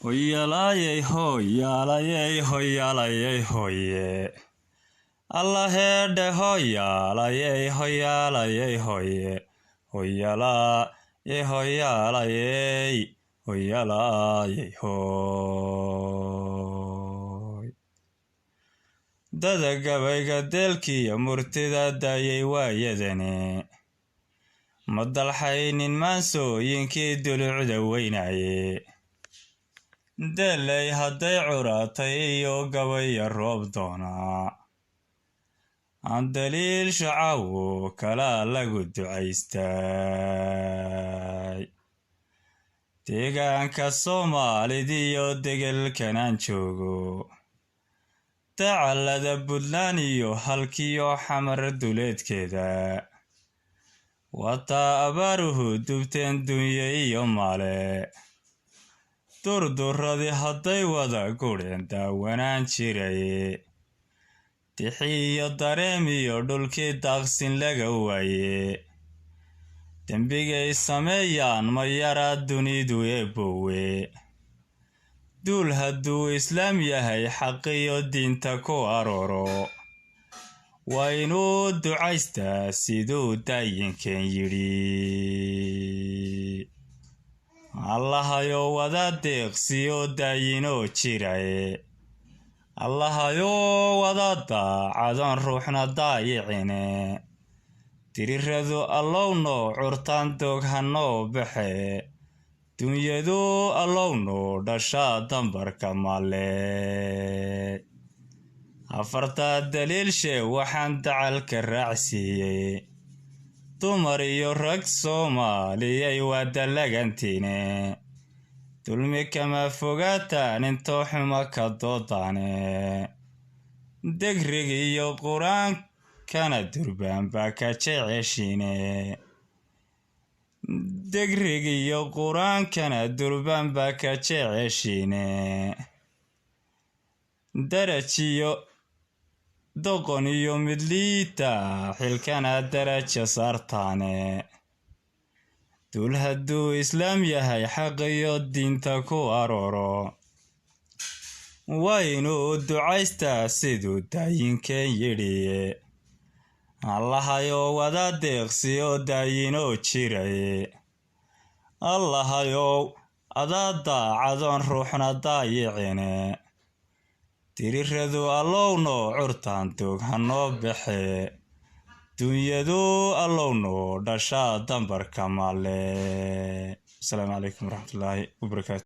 Hoyaalayey hoyaalayey hoyaalayey hoye. Alla heedhe hoyaalayey hoyaalayey hoye. Hoyaalayey hoyaalayey hoyaalayey hoy. Dada gabayga deelkiyo murtida daayay waayadane. Ma dalxaynin maansooyinkii dulucda weynaye. Deelay hadday curatay iyo gabaya roob doonaa. Aan daliil shacawo kalaa lagu ducaystay. Deegaanka Soomaalidiyo degelkanaan joogo. Dacallada Puntland iyo halkiyo Xamar duleedkeeda. Wataa abaaruhu dubteen dunye iyo maale. Durduradii hadday wada gureen daawanaan jiraye. Dixi iyo dareem iyo dhulkii daaqsin laga waaye. Dembigay sameeyaan ma yara dunidu eebbowe. Duul hadduu islaam yahay xaqiyo diinta ku arooro. Waa inuu ducaystaa siduu daayinkeen yidhi. Allahayow wada deeqsiyo daayinoo jiraye. Allahayow wada daacadoon ruuxna daayicine. Diriradu allow noo curtaan doog hanoo baxe. Dunyadu allow noo dhashaa dambarka male. Afartaa daliilshe waxaan dacalka raacsiiyey. Dumar iyo rag Soomaaliyay waa dalagantiine. Dulmi kama fogaataan intoo xuma ka doodaane. Degrig iyo qur-aankana durbaan baa ka jeceshiine. Degrig iyo qur-aankana durbaan baa ka jeceshiine. Darajiyo doqon iyo mid liita xilkana darajo saartaane. Duul hadduu islaam yahay xaqiyo diinta ku arooro. Waa inuu ducaystaa siduu daayinkeen yidhi. Allahayow wada deeqsiyo daayinoo jiraye. Allahayow adaa daacadoon ruuxna daayicine. Diriradu allow noo curtaan doog hanoo baxe. Dunyadu allow noo dhashaa dambarka male. Asalaamu calaykum waraxmatullaahi wabarakaatu.